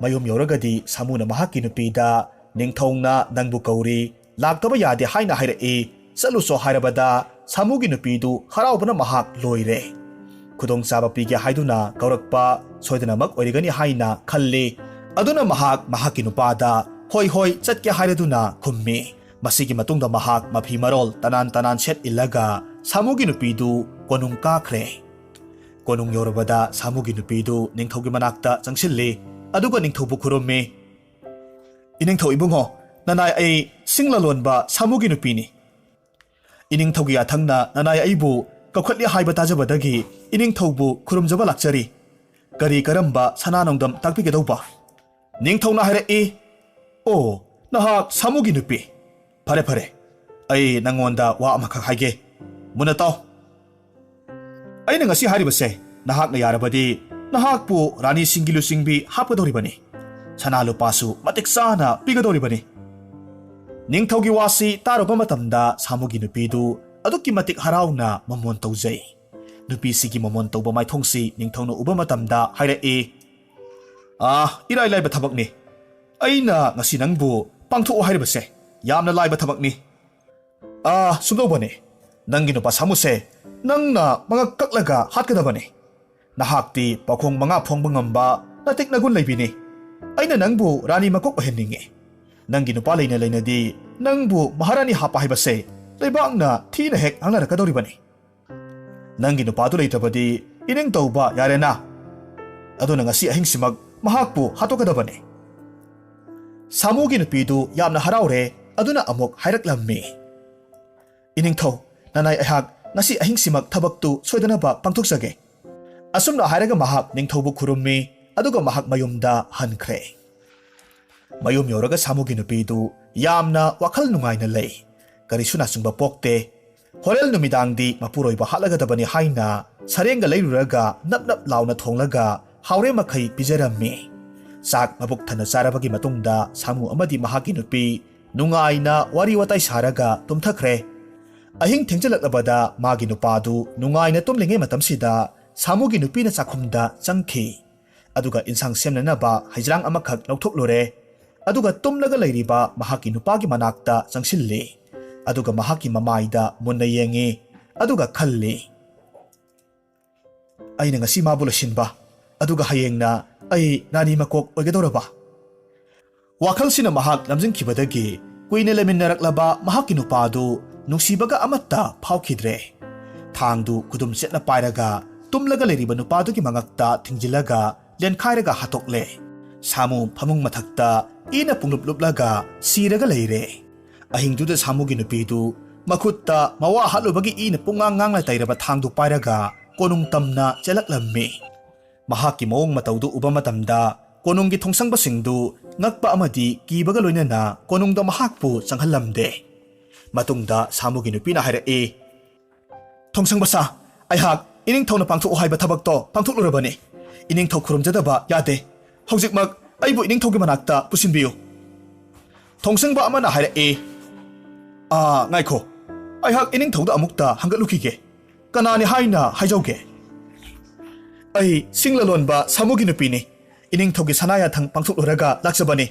ꯃꯌꯨꯝ ꯌꯧꯔꯒꯗꯤ ꯁꯥꯃꯨꯅ ꯃꯍꯥꯛꯀꯤ ꯅꯨꯄꯤꯗ, "ꯅꯤꯡꯊꯧꯅ ꯅꯪꯕꯨ ꯀꯧꯔꯤ, ꯂꯥꯛꯇꯕ ꯌꯥꯗꯦ ꯍꯥꯏꯅ ꯍꯥꯏꯔꯛꯏ, ꯆꯠꯂꯨꯆꯣ" ꯍꯥꯏꯔꯕꯗ ꯁꯥꯃꯨꯒꯤ ꯅꯨꯄꯤꯗꯨ ꯍꯔꯥꯎꯕꯅ ꯃꯍꯥꯛ ꯂꯣꯏꯔꯦ꯫ ꯈꯨꯗꯣꯡꯆꯥꯕ ꯄꯤꯒꯦ ꯍꯥꯏꯗꯨꯅ ꯀꯧꯔꯛꯄ ꯁꯣꯏꯗꯅꯃꯛ ꯑꯣꯏꯔꯒꯅꯤ ꯍꯥꯏꯅ ꯈꯜꯂꯤ꯫ ꯑꯗꯨꯅ ꯃꯍꯥꯛ ꯃꯍꯥꯛꯀꯤ ꯅꯨꯄꯥꯗ "ꯍꯣꯏ ꯍꯣꯏ, ꯆꯠꯀꯦ" ꯍꯥꯏꯔꯗꯨꯅ ꯈꯨꯝꯃꯤ꯫ ꯃꯁꯤꯒꯤ ꯃꯇꯨꯡꯗ ꯃꯍꯥꯛ ꯃꯐꯤ ꯃꯔꯣꯜ ꯇꯅꯥꯟ ꯇꯅꯥꯟ ꯁꯦꯠ ꯏꯜꯂꯒ ꯁꯥꯃꯨꯒꯤ ꯅꯨꯄꯤꯗꯨ ꯀꯣꯅꯨꯡ ꯀꯥꯈ꯭ꯔꯦ꯫ ꯀꯣꯅꯨꯡ ꯌꯧꯔꯕꯗ ꯁꯥꯃꯨꯒꯤ ꯅꯨꯄꯤꯗꯨ ꯅꯤꯡꯊꯧꯒꯤ ꯃꯅꯥꯛꯇ ꯆꯪꯁꯤꯜꯂꯤ, ꯑꯗꯨꯒ ꯅꯤꯡꯊꯧꯕꯨ ꯈꯨꯔꯨꯝꯃꯤ꯫ "ꯏꯅꯤꯡꯊꯧ ꯏꯕꯨꯡꯉꯣ, ꯅꯅꯥꯏ ꯑꯩ ꯁꯤꯡ ꯂꯂꯣꯟꯕ ꯁꯥꯃꯨꯒꯤ ꯅꯨꯄꯤꯅꯤ꯫ ꯏꯅꯤꯡꯊꯧꯒꯤ ꯌꯥꯊꯪꯅ ꯅꯅꯥꯏ ꯑꯩꯕꯨ ꯀꯧꯈꯠꯂꯤ ꯍꯥꯏꯕ ꯇꯥꯖꯕꯗꯒꯤ ꯏꯅꯤꯡꯊꯧꯕꯨ ꯈꯨꯔꯨꯝꯖꯕ ꯂꯥꯛꯆꯔꯤ꯫ ꯀꯔꯤ ꯀꯔꯝꯕ ꯁꯅꯥ ꯅꯣꯡꯗꯝ ꯇꯥꯛꯄꯤꯒꯗꯧꯕ?" ꯅꯤꯡꯊꯧꯅ ꯍꯥꯏꯔꯛꯏ, "ꯑꯣ, ꯅꯍꯥꯛ ꯁꯥꯃꯨꯒꯤ ꯅꯨꯄꯤ꯫ ꯐꯔꯦ ꯐꯔꯦ, ꯑꯩ ꯅꯪꯉꯣꯟꯗ ꯋꯥ ꯑꯃꯈꯛ ꯍꯥꯏꯒꯦ꯫ ꯃꯨꯟꯅ ꯇꯥꯎ꯫ ꯑꯩꯅ ꯉꯁꯤ ꯍꯥꯏꯔꯤꯕꯁꯦ ꯅꯍꯥꯛꯅ ꯌꯥꯔꯕꯗꯤ ꯅꯍꯥꯛꯄꯨ ꯔꯥꯅꯤꯁꯤꯡꯒꯤ ꯂꯨꯆꯤꯡꯕꯤ ꯍꯥꯞꯀꯗꯧꯔꯤꯕꯅꯤ꯫ ꯁꯅꯥ ꯂꯨꯄꯥꯁꯨ ꯃꯇꯤꯛ ꯆꯥꯅ ꯄꯤꯒꯗꯧꯔꯤꯕꯅꯤ꯫" ꯅꯤꯡꯊꯧꯒꯤ ꯋꯥꯁꯤ ꯇꯥꯔꯨꯕ ꯃꯇꯝꯗ ꯁꯥꯃꯨꯒꯤ ꯅꯨꯄꯤꯗꯨ ꯑꯗꯨꯛꯀꯤ ꯃꯇꯤꯛ ꯍꯔꯥꯎꯅ ꯃꯃꯣꯟ ꯇꯧꯖꯩ꯫ ꯅꯨꯄꯤꯁꯤꯒꯤ ꯃꯃꯣꯟ ꯇꯧꯕ ꯃꯥꯏꯊꯣꯡꯁꯤ ꯅꯤꯡꯊꯧꯅ ꯎꯕ ꯃꯇꯝꯗ ꯍꯥꯏꯔꯛꯏ, "ꯑꯥ, ꯏꯔꯥꯏ ꯂꯥꯏꯕ ꯊꯕꯛꯅꯤ꯫ ꯑꯩꯅ ꯉꯁꯤ ꯅꯪꯕꯨ ꯄꯥꯡꯊꯣꯛꯎ ꯍꯥꯏꯔꯤꯕꯁꯦ ꯌꯥꯝꯅ ꯂꯥꯏꯕ ꯊꯕꯛꯅꯤ꯫ ꯑꯥ, ꯁꯨꯝꯗꯧꯕꯅꯤ, ꯅꯪꯒꯤ ꯅꯨꯄꯥ ꯁꯥꯃꯨꯁꯦ ꯅꯪꯅ ꯃꯉꯛ ꯀꯛꯂꯒ ꯍꯥꯠꯀꯗꯕꯅꯤ꯫ ꯅꯍꯥꯛꯇꯤ ꯄꯥꯈꯣꯡ ꯃꯉꯥ ꯐꯣꯡꯕ ꯉꯝꯕ ꯅꯇꯤꯛ ꯅꯒꯨꯟ ꯂꯩꯕꯤꯅꯤ꯫ ꯑꯩꯅ ꯅꯪꯕꯨ ꯔꯥꯅꯤ ꯃꯀꯣꯛ ꯑꯣꯏꯍꯟꯅꯤꯡꯉꯤ꯫ ꯅꯪꯒꯤ ꯅꯨꯄꯥ ꯂꯩꯅ ꯂꯩꯅꯗꯤ ꯅꯪꯕꯨ ꯃꯍꯥꯔꯥꯅꯤ ꯍꯥꯞꯄ ꯍꯥꯏꯕꯁꯦ ꯂꯩꯕꯥꯛꯅ ꯊꯤꯅ ꯍꯦꯛ ꯉꯥꯡꯅꯔꯛꯀꯗꯧꯔꯤꯕꯅꯤ꯫ ꯅꯪꯒꯤ ꯅꯨꯄꯥꯗꯨ ꯂꯩꯇ꯭ꯔꯕꯗꯤ ꯏꯅꯤꯡ ꯇꯧꯕ ꯌꯥꯔꯦꯅ꯫ ꯑꯗꯨꯅ ꯉꯁꯤ ꯑꯍꯤꯡꯁꯤꯃꯛ ꯃꯍꯥꯛꯄꯨ ꯍꯥꯠꯇꯣꯛꯀꯗꯕꯅꯤ꯫" ꯁꯥꯃꯨꯒꯤ ꯅꯨꯄꯤꯗꯨ ꯌꯥꯝꯅ ꯍꯔꯥꯎꯔꯦ, ꯑꯗꯨꯅ ꯑꯃꯨꯛ ꯍꯥꯏꯔꯛꯂꯝꯃꯤ, "ꯏꯅꯤꯡꯊꯧ, ꯅꯅꯥꯏ ꯑꯩꯍꯥꯛ ꯉꯁꯤ ꯑꯍꯤꯡꯁꯤꯃꯛ ꯊꯕꯛꯇꯨ ꯁꯣꯏꯗꯅꯕ ꯄꯥꯡꯊꯣꯛꯆꯒꯦ꯫ ꯑꯁꯨꯝꯅ ꯍꯥꯏꯔꯒ ꯃꯍꯥꯛ ꯅꯤꯡꯊꯧꯕꯨ ꯈꯨꯔꯨꯝꯃꯤ, ꯑꯗꯨꯒ ꯃꯍꯥꯛ ꯃꯌꯨꯝꯗ ꯍꯟꯈ꯭ꯔꯦ꯫ ꯃꯌꯨꯝ ꯌꯧꯔꯒ ꯁꯥꯃꯨꯒꯤ ꯅꯨꯄꯤꯗꯨ ꯌꯥꯝꯅ ꯋꯥꯈꯜ ꯅꯨꯡꯉꯥꯏꯅ ꯂꯩ꯫ ꯀꯔꯤꯁꯨ ꯅꯥꯆꯨꯡꯕ ꯄꯣꯛꯇꯦ꯫ ꯍꯣꯔꯦꯟ ꯅꯨꯃꯤꯗꯥꯡꯗꯤ ꯃꯄꯨꯔꯣꯏꯕ ꯍꯥꯠꯂꯒꯗꯕꯅꯤ ꯍꯥꯏꯅ ꯁꯔꯦꯡꯒ ꯂꯩꯔꯨꯔꯒ ꯅꯞ ꯅꯞ ꯂꯥꯎꯅ ꯊꯣꯡꯂꯒ ꯍꯥꯎꯔꯦ ꯃꯈꯩ ꯄꯤꯖꯔꯝꯃꯤ꯫ ꯆꯥꯛ ꯃꯕꯨꯛ ꯊꯟꯅ ꯆꯥꯔꯕꯒꯤ ꯃꯇꯨꯡꯗ ꯁꯥꯃꯨ ꯑꯃꯗꯤ ꯃꯍꯥꯛꯀꯤ ꯅꯨꯄꯤ ꯅꯨꯡꯉꯥꯏꯅ ꯋꯥꯔꯤ ꯋꯥꯇꯥꯏ ꯁꯥꯔꯒ ꯇꯨꯝꯊꯈ꯭ꯔꯦ꯫ ꯑꯍꯤꯡ ꯊꯦꯡꯖꯤꯜꯂꯛꯂꯕꯗ ꯃꯥꯒꯤ ꯅꯨꯄꯥꯗꯨ ꯅꯨꯡꯉꯥꯏꯅ ꯇꯨꯝꯂꯤꯉꯩ ꯃꯇꯝꯁꯤꯗ ꯁꯥꯃꯨꯒꯤ ꯅꯨꯄꯤꯅ ꯆꯥꯛꯈꯨꯝꯗ ꯆꯪꯈꯤ꯫ ꯑꯗꯨꯒ ꯏꯟꯁꯥꯡ ꯁꯦꯝꯅꯅꯕ ꯍꯩꯖ꯭ꯔꯥꯡ ꯑꯃꯈꯛ ꯂꯧꯊꯣꯛꯂꯨꯔꯦ꯫ ꯑꯗꯨꯒ ꯇꯨꯝꯂꯒ ꯂꯩꯔꯤꯕ ꯃꯍꯥꯛꯀꯤ ꯅꯨꯄꯥꯒꯤ ꯃꯅꯥꯛꯇ ꯆꯪꯁꯤꯜꯂꯤ꯫ ꯑꯗꯨꯒ ꯃꯍꯥꯛꯀꯤ ꯃꯃꯥꯏꯗ ꯃꯨꯟꯅ ꯌꯦꯡꯉꯤ꯫ ꯑꯗꯨꯒ ꯈꯜꯂꯤ, "ꯑꯩꯅ ꯉꯁꯤ ꯃꯥꯕꯨ ꯂꯣꯏꯁꯤꯟꯕ, ꯑꯗꯨꯒ ꯍꯌꯦꯡꯅ ꯑꯩ ꯔꯥꯅꯤ ꯃꯀꯣꯛ ꯑꯣꯏꯒꯗꯧꯔꯕ?" ꯋꯥꯈꯜꯁꯤꯅ ꯃꯍꯥꯛ ꯂꯝꯖꯤꯡꯈꯤꯕꯗꯒꯤ ꯀꯨꯏꯅ ꯂꯩꯃꯤꯟꯅꯔꯛꯂꯕ ꯃꯍꯥꯛꯀꯤ ꯅꯨꯄꯥꯗꯨ ꯅꯨꯡꯁꯤꯕꯒ ꯑꯃꯠꯇ ꯐꯥꯎꯈꯤꯗ꯭ꯔꯦ꯫ ꯊꯥꯡꯗꯨ ꯈꯨꯗꯨꯝ ꯆꯦꯠꯅ ꯄꯥꯏꯔꯒ ꯇꯨꯝꯂꯒ ꯂꯩꯔꯤꯕ ꯅꯨꯄꯥꯗꯨꯒꯤ ꯃꯉꯛꯇ ꯊꯤꯡꯖꯤꯜꯂꯒ ꯂꯦꯟꯈꯥꯏꯔꯒ ꯍꯥꯠꯇꯣꯛꯂꯦ꯫ ꯁꯥꯃꯨ ꯐꯃꯨꯡ ꯃꯊꯛꯇ ꯏꯅ ꯄꯨꯡꯂꯨꯞ ꯂꯨꯞꯂꯒ ꯁꯤꯔꯒ ꯂꯩꯔꯦ꯫ ꯑꯍꯤꯡꯗꯨꯗ ꯁꯥꯃꯨꯒꯤ ꯅꯨꯄꯤꯗꯨ ꯃꯈꯨꯠꯇ ꯃꯋꯥ ꯍꯥꯠꯂꯨꯕꯒꯤ ꯏꯅ ꯄꯨꯡꯉꯥꯡ ꯉꯥꯡꯅ ꯇꯩꯔꯕ ꯊꯥꯡꯗꯨ ꯄꯥꯏꯔꯒ ꯀꯣꯅꯨꯡ ꯇꯝꯅ ꯆꯦꯜꯂꯛꯂꯝꯃꯤ꯫ ꯃꯍꯥꯛꯀꯤ ꯃꯑꯣꯡ ꯃꯇꯧꯗꯨ ꯎꯕ ꯃꯇꯝꯗ ꯀꯣꯅꯨꯡꯒꯤ ꯊꯣꯡꯁꯪꯕꯁꯤꯡꯗꯨ ꯉꯛꯄ ꯑꯃꯗꯤ ꯀꯤꯕꯒ ꯂꯣꯏꯅꯅ ꯀꯣꯅꯨꯡꯗ ꯃꯍꯥꯛꯄꯨ ꯆꯪꯍꯜꯂꯝꯗꯦ꯫ ꯃꯇꯨꯡꯗ ꯁꯥꯃꯨꯒꯤ ꯅꯨꯄꯤꯅ ꯍꯥꯏꯔꯛꯏ, "ꯊꯣꯡꯁꯪꯕ ꯁꯥ, ꯑꯩꯍꯥꯛ ꯏꯅꯤꯡꯊꯧꯅ ꯄꯥꯡꯊꯣꯛꯎ ꯍꯥꯏꯕ ꯊꯕꯛꯇꯣ ꯄꯥꯡꯊꯣꯛꯂꯨꯔꯕꯅꯤ꯫ ꯏꯅꯤꯡꯊꯧ ꯈꯨꯔꯨꯝꯖꯗꯕ ꯌꯥꯗꯦ꯫ ꯍꯧꯖꯤꯛꯃꯛ ꯑꯩꯕꯨ ꯏꯅꯤꯡꯊꯧꯒꯤ ꯃꯅꯥꯛꯇ ꯄꯨꯁꯤꯟꯕꯤꯌꯨ꯫" ꯊꯣꯡꯁꯪꯕ ꯑꯃꯅ ꯍꯥꯏꯔꯛꯏ, "ꯑꯥ, ꯉꯥꯏꯈꯣ, ꯑꯩꯍꯥꯛ ꯏꯅꯤꯡꯊꯧꯗ ꯑꯃꯨꯛꯇ ꯍꯪꯒꯠꯂꯨꯈꯤꯒꯦ꯫ ꯀꯅꯥꯅꯤ ꯍꯥꯏꯅ ꯍꯥꯏꯖꯧꯒꯦ?" "ꯑꯩ ꯁꯤꯡ ꯂꯂꯣꯟꯕ ꯁꯥꯃꯨꯒꯤ ꯅꯨꯄꯤꯅꯤ꯫ ꯏꯅꯤꯡꯊꯧꯒꯤ ꯁꯅꯥ ꯌꯥꯊꯪ ꯄꯥꯡꯊꯣꯛꯂꯨꯔꯒ ꯂꯥꯛꯆꯕꯅꯤ꯫"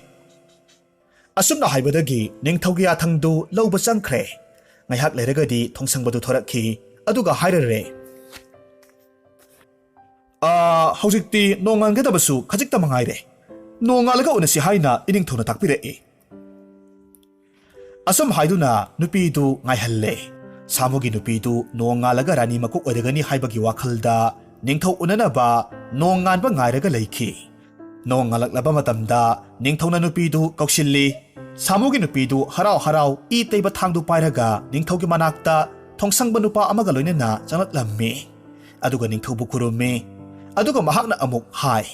ꯑꯁꯨꯝꯅ ꯍꯥꯏꯕꯗꯒꯤ ꯅꯤꯡꯊꯧꯒꯤ ꯌꯥꯊꯪꯗꯨ ꯂꯧꯕ ꯆꯪꯈ꯭ꯔꯦ꯫ ꯉꯥꯏꯍꯥꯛ ꯂꯩꯔꯒꯗꯤ ꯊꯣꯡꯁꯪꯕꯗꯨ ꯊꯣꯔꯛꯈꯤ꯫ ꯑꯗꯨꯒ ꯍꯥꯏꯔꯔꯦ, "ꯑꯥ, ꯍꯧꯖꯤꯛꯇꯤ ꯅꯣꯡꯉꯥꯟꯒꯗꯕꯁꯨ ꯈꯖꯤꯛꯇ ꯃꯉꯥꯏꯔꯦ꯫ ꯅꯣꯡꯉꯥꯜꯂꯒ ꯎꯅꯁꯤ ꯍꯥꯏꯅ ꯏꯅꯤꯡꯊꯧꯅ ꯇꯥꯛꯄꯤꯔꯛꯏ꯫" ꯑꯁꯨꯝ ꯍꯥꯏꯗꯨꯅ ꯅꯨꯄꯤꯗꯨ ꯉꯥꯏꯍꯜꯂꯦ꯫ ꯁꯥꯃꯨꯒꯤ ꯅꯨꯄꯤꯗꯨ ꯅꯣꯡꯉꯥꯜꯂꯒ ꯔꯥꯅꯤ ꯃꯀꯣꯛ ꯑꯣꯏꯔꯒꯅꯤ ꯍꯥꯏꯕꯒꯤ ꯋꯥꯈꯜꯗ ꯅꯤꯡꯊꯧ ꯎꯅꯅꯕ ꯅꯣꯡꯉꯥꯟꯕ ꯉꯥꯏꯔꯒ ꯂꯩꯈꯤ꯫ ꯅꯣꯡꯉꯥꯜꯂꯛꯂꯕ ꯃꯇꯝꯗ ꯅꯤꯡꯊꯧꯅ ꯅꯨꯄꯤꯗꯨ ꯀꯧꯁꯤꯜꯂꯤ꯫ ꯁꯥꯃꯨꯒꯤ ꯅꯨꯄꯤꯗꯨ ꯍꯔꯥꯎ ꯍꯔꯥꯎ ꯏ ꯇꯩꯕ ꯊꯥꯡꯗꯨ ꯄꯥꯏꯔꯒ ꯅꯤꯡꯊꯧꯒꯤ ꯃꯅꯥꯛꯇ ꯊꯣꯡꯁꯪꯕ ꯅꯨꯄꯥ ꯑꯃꯒ ꯂꯣꯏꯅꯅ ꯆꯪꯂꯛꯂꯝꯃꯤ꯫ ꯑꯗꯨꯒ ꯅꯤꯡꯊꯧꯕꯨ ꯈꯨꯔꯨꯝꯃꯤ꯫ ꯑꯗꯨꯒ ꯃꯍꯥꯛꯅ ꯑꯃꯨꯛ ꯍꯥꯏ,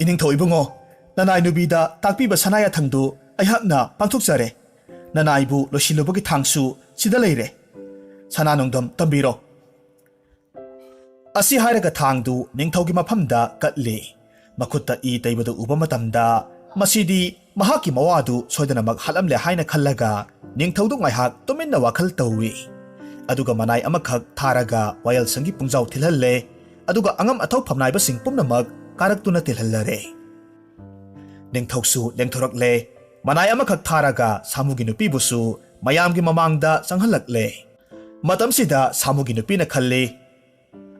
"ꯏꯅꯤꯡꯊꯧ ꯏꯕꯨꯡꯉꯣ, ꯅꯅꯥꯏ ꯅꯨꯄꯤꯗ ꯇꯥꯛꯄꯤꯕ ꯁꯅꯥ ꯌꯥꯊꯪꯗꯨ ꯑꯩꯍꯥꯛꯅ ꯄꯥꯡꯊꯣꯛꯆꯔꯦ꯫ ꯅꯅꯥꯏꯕꯨ ꯂꯣꯏꯁꯤꯜꯂꯨꯕꯒꯤ ꯊꯥꯡꯁꯨ ꯁꯤꯗ ꯂꯩꯔꯦ꯫ ꯁꯅꯥ ꯅꯣꯡꯗꯝ ꯇꯝꯕꯤꯔꯣ꯫" ꯑꯁꯤ ꯍꯥꯏꯔꯒ ꯊꯥꯡꯗꯨ ꯅꯤꯡꯊꯧꯒꯤ ꯃꯐꯝꯗ ꯀꯠꯂꯤ꯫ ꯃꯈꯨꯠꯇ ꯏ ꯇꯩꯕꯗꯨ ꯎꯕ ꯃꯇꯝꯗ, ꯃꯁꯤꯗꯤ ꯃꯍꯥꯛꯀꯤ ꯃꯋꯥꯗꯨ ꯁꯣꯏꯗꯅꯃꯛ ꯍꯥꯠꯂꯝꯂꯦ ꯍꯥꯏꯅ ꯈꯜꯂꯒ, ꯅꯤꯡꯊꯧꯗꯨ ꯉꯥꯏꯍꯥꯛ ꯇꯨꯃꯤꯟꯅ ꯋꯥꯈꯜ ꯇꯧꯏ꯫ ꯑꯗꯨꯒ ꯃꯅꯥꯏ ꯑꯃꯈꯛ ꯊꯥꯔꯒ ꯋꯥꯌꯦꯜꯁꯪꯒꯤ ꯄꯨꯡꯖꯥꯎ ꯊꯤꯜꯍꯜꯂꯦ꯫ ꯑꯗꯨꯒ ꯑꯉꯝ ꯑꯊꯧ ꯐꯝꯅꯥꯏꯕꯁꯤꯡ ꯄꯨꯝꯅꯃꯛ ꯀꯥꯔꯛꯇꯨꯅ ꯇꯤꯜꯍꯜꯂꯔꯦ꯫ ꯅꯤꯡꯊꯧꯁꯨ ꯂꯦꯡꯊꯣꯔꯛꯂꯦ꯫ ꯃꯅꯥꯏ ꯑꯃꯈꯛ ꯊꯥꯔꯒ ꯁꯥꯃꯨꯒꯤ ꯅꯨꯄꯤꯕꯨꯁꯨ ꯃꯌꯥꯝꯒꯤ ꯃꯃꯥꯡꯗ ꯆꯪꯍꯜꯂꯛꯂꯦ꯫ ꯃꯇꯝꯁꯤꯗ ꯁꯥꯃꯨꯒꯤ ꯅꯨꯄꯤꯅ ꯈꯜꯂꯤ,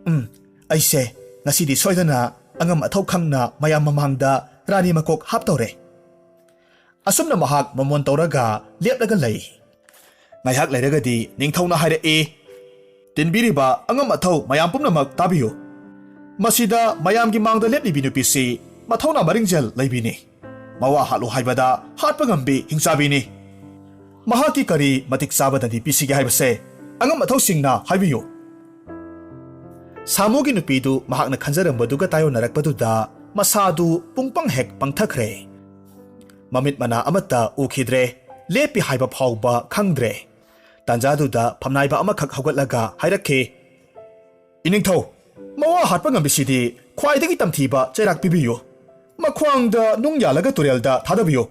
"ꯎꯝ, ꯑꯩꯁꯦ ꯉꯁꯤꯗꯤ ꯁꯣꯏꯗꯅ ꯑꯉꯝ ꯑꯊꯧ ꯈꯪꯅ ꯃꯌꯥꯝ ꯃꯃꯥꯡꯗ ꯔꯥꯅꯤ ꯃꯀꯣꯛ ꯍꯥꯞꯇꯧꯔꯦ꯫" ꯑꯁꯨꯝꯅ ꯃꯍꯥꯛ ꯃꯃꯣꯟ ꯇꯧꯔꯒ ꯂꯦꯞꯂꯒ ꯂꯩ꯫ ꯉꯥꯏꯍꯥꯛ ꯂꯩꯔꯒꯗꯤ ꯅꯤꯡꯊꯧꯅ ꯍꯥꯏꯔꯛꯏ, "ꯇꯤꯟꯕꯤꯔꯤꯕ ꯑꯉꯝ ꯑꯊꯧ ꯃꯌꯥꯝ ꯄꯨꯝꯅꯃꯛ ꯇꯥꯕꯤꯌꯨ꯫ ꯃꯁꯤꯗ ꯃꯌꯥꯝꯒꯤ ꯃꯥꯡꯗ ꯂꯦꯞꯂꯤꯕꯤ ꯅꯨꯄꯤꯁꯤ ꯃꯊꯧꯅꯥ ꯃꯔꯤꯡꯖꯦꯜ ꯂꯩꯕꯤꯅꯤ꯫ ꯃꯋꯥ ꯍꯥꯠꯂꯨ ꯍꯥꯏꯕꯗ ꯍꯥꯠꯄ ꯉꯝꯕꯤ ꯍꯤꯡꯆꯥꯕꯤꯅꯤ꯫ ꯃꯍꯥꯛꯀꯤ ꯀꯔꯤ ꯃꯇꯤꯛ ꯆꯥꯕꯗꯗꯤ ꯄꯤꯁꯤꯒꯦ ꯍꯥꯏꯕꯁꯦ ꯑꯉꯝ ꯑꯊꯧꯁꯤꯡꯅ ꯍꯥꯏꯕꯤꯌꯨ꯫" ꯁꯥꯃꯨꯒꯤ ꯅꯨꯄꯤꯗꯨ ꯃꯍꯥꯛꯅ ꯈꯟꯖꯔꯝꯕꯗꯨꯒ ꯇꯥꯏꯌꯣꯟꯅꯔꯛꯄꯗꯨꯗ ꯃꯁꯥꯗꯨ ꯄꯨꯡꯄꯪ ꯍꯦꯛ ꯄꯪꯊꯈ꯭ꯔꯦ꯫ ꯃꯃꯤꯠ ꯃꯅꯥ ꯑꯃꯠꯇ ꯎꯈꯤꯗ꯭ꯔꯦ꯫ ꯂꯦꯞꯄꯤ ꯍꯥꯏꯕ ꯐꯥꯎꯕ ꯈꯪꯗ꯭ꯔꯦ꯫ ꯇꯥꯟꯖꯥꯗꯨꯗ ꯐꯝꯅꯥꯏꯕ ꯑꯃꯈꯛ ꯍꯧꯒꯠꯂꯒ ꯍꯥꯏꯔꯛꯈꯤ, "ꯏꯅꯤꯡꯊꯧ, ꯃꯋꯥ ꯍꯥꯠꯄ ꯉꯝꯕꯤꯁꯤꯗꯤ ꯈ꯭ꯋꯥꯏꯗꯒꯤ ꯇꯝꯊꯤꯕ ꯆꯩꯔꯥꯛ ꯄꯤꯕꯤꯌꯨ꯫ ꯃꯈ꯭ꯋꯥꯡꯗ ꯅꯨꯡ ꯌꯥꯜꯂꯒ ꯇꯨꯔꯦꯜꯗ ꯊꯥꯗꯕꯤꯌꯨ꯫"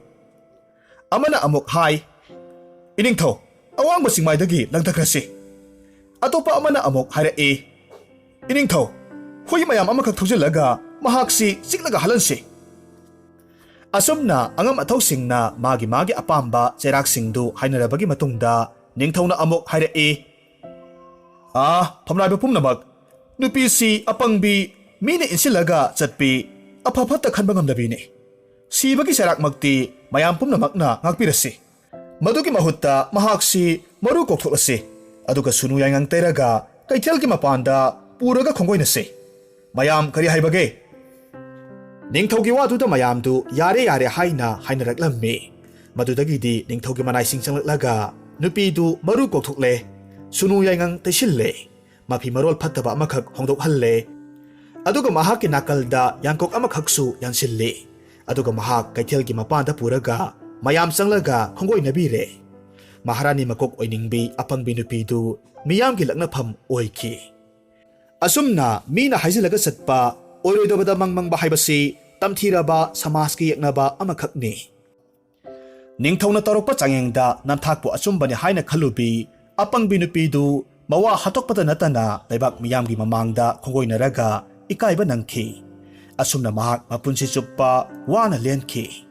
ꯑꯃꯅ ꯑꯃꯨꯛ ꯍꯥꯏ, "ꯏꯅꯤꯡꯊꯧ, ꯑꯋꯥꯡꯕ ꯆꯤꯡꯃꯥꯏꯗꯒꯤ ꯂꯪꯊꯈ꯭ꯔꯁꯤ꯫" ꯑꯇꯣꯞꯄ ꯑꯃꯅ ꯑꯃꯨꯛ ꯍꯥꯏꯔꯛꯏ, "ꯏꯅꯤꯡꯊꯧ, ꯍꯨꯏ ꯃꯌꯥꯝ ꯑꯃꯈꯛ ꯊꯧꯖꯤꯜꯂꯒ ꯃꯍꯥꯛꯁꯤ ꯆꯤꯛꯂꯒ ꯍꯥꯜꯍꯟꯁꯤ꯫" ꯑꯁꯨꯝꯅ ꯑꯉꯝ ꯑꯊꯧꯁꯤꯡꯅ ꯃꯥꯒꯤ ꯃꯥꯒꯤ ꯑꯄꯥꯝꯕ ꯆꯩꯔꯥꯛꯁꯤꯡꯗꯨ ꯍꯥꯏꯅꯔꯕꯒꯤ ꯃꯇꯨꯡꯗ ꯅꯤꯡꯊꯧꯅ ꯑꯃꯨꯛ ꯍꯥꯏꯔꯛꯏ, "ꯑꯥ, ꯐꯝꯅꯥꯏꯕ ꯄꯨꯝꯅꯃꯛ, ꯅꯨꯄꯤꯁꯤ ꯑꯄꯪꯕꯤ, ꯃꯤꯅ ꯏꯟꯁꯤꯜꯂꯒ ꯆꯠꯄꯤ, ꯑꯐ ꯐꯠꯇ ꯈꯟꯕ ꯉꯝꯗꯕꯤꯅꯤ꯫ ꯁꯤꯕꯒꯤ ꯆꯩꯔꯥꯛꯃꯛꯇꯤ ꯃꯌꯥꯝ ꯄꯨꯝꯅꯃꯛꯅ ꯉꯥꯛꯄꯤꯔꯁꯤ꯫ ꯃꯗꯨꯒꯤ ꯃꯍꯨꯠꯇ ꯃꯍꯥꯛꯁꯤ ꯃꯔꯨ ꯀꯣꯛꯊꯣꯛꯂꯁꯤ, ꯑꯗꯨꯒ ꯁꯨꯅꯨ ꯌꯥꯏꯉꯪ ꯇꯩꯔꯒ ꯀꯩꯊꯦꯜꯒꯤ ꯃꯄꯥꯟꯗ ꯄꯨꯔꯒ ꯈꯣꯡꯒꯣꯏꯅꯁꯤ꯫ ꯃꯌꯥꯝ ꯀꯔꯤ ꯍꯥꯏꯕꯒꯦ?" ꯅꯤꯡꯊꯧꯒꯤ ꯋꯥꯗꯨꯗ ꯃꯌꯥꯝꯗꯨ "ꯌꯥꯔꯦ, ꯌꯥꯔꯦ" ꯍꯥꯏꯅ ꯍꯥꯏꯅꯔꯛꯂꯝꯃꯤ꯫ ꯃꯗꯨꯗꯒꯤꯗꯤ ꯅꯤꯡꯊꯧꯒꯤ ꯃꯅꯥꯏꯁꯤꯡ ꯆꯪꯂꯛꯂꯒ, ꯅꯨꯄꯤꯗꯨ ꯃꯔꯨ ꯀꯣꯛꯊꯣꯛꯂꯦ, ꯁꯨꯅꯨ ꯌꯥꯏꯉꯪ ꯇꯩꯁꯤꯜꯂꯦ, ꯃꯐꯤ ꯃꯔꯣꯜ ꯐꯠꯇꯕ ꯑꯃꯈꯛ ꯍꯣꯡꯗꯣꯛꯍꯜꯂꯦ, ꯑꯗꯨꯒ ꯃꯍꯥꯛꯀꯤ ꯅꯥꯀꯜꯗ ꯌꯥꯡꯀꯣꯛ ꯑꯃꯈꯛꯁꯨ ꯌꯥꯟꯁꯤꯜꯂꯤ꯫ ꯑꯗꯨꯒ ꯃꯍꯥꯛ ꯀꯩꯊꯦꯜꯒꯤ ꯃꯄꯥꯟꯗ ꯄꯨꯔꯒ ꯃꯌꯥꯝ ꯆꯪꯂꯒ ꯈꯣꯡꯒꯣꯏꯅꯕꯤꯔꯦ꯫ ꯃꯍꯥꯔꯥꯅꯤ ꯃꯀꯣꯛ ꯑꯣꯏꯅꯤꯡꯕꯤ ꯑꯄꯪꯕꯤ ꯅꯨꯄꯤꯗꯨ ꯃꯤꯌꯥꯝꯒꯤ ꯂꯛꯅꯐꯝ ꯑꯣꯏꯈꯤ꯫ ꯑꯁꯨꯝꯅ ꯃꯤꯅ ꯍꯥꯏꯖꯤꯜꯂꯒ ꯆꯠꯄ, ꯑꯣꯏꯔꯣꯏꯗꯕꯗ ꯃꯪ ꯃꯪꯕ ꯍꯥꯏꯕꯁꯤ ꯇꯝꯊꯤꯔꯕ ꯁꯃꯥꯖꯀꯤ ꯌꯦꯛꯅꯕ ꯑꯃꯈꯛꯅꯤ꯫ ꯅꯤꯡꯊꯧꯅ ꯇꯧꯔꯛꯄ ꯆꯥꯡꯌꯦꯡꯗ ꯅꯝꯊꯥꯛꯄꯨ ꯑꯆꯨꯝꯕꯅꯤ ꯍꯥꯏꯅ ꯈꯜꯂꯨꯕꯤ ꯑꯄꯪꯕꯤ ꯅꯨꯄꯤꯗꯨ ꯃꯋꯥ ꯍꯥꯠꯇꯣꯛꯄꯗ ꯅꯠꯇꯅ ꯂꯩꯕꯥꯛ ꯃꯤꯌꯥꯝꯒꯤ ꯃꯃꯥꯡꯗ ꯈꯣꯡꯒꯣꯏꯅꯔꯒ ꯏꯀꯥꯏꯕ ꯅꯪꯈꯤ꯫ ꯑꯁꯨꯝꯅ ꯃꯍꯥꯛ ꯃꯄꯨꯟꯁꯤ ꯆꯨꯞꯄ ꯋꯥꯅ ꯂꯦꯟꯈꯤ꯫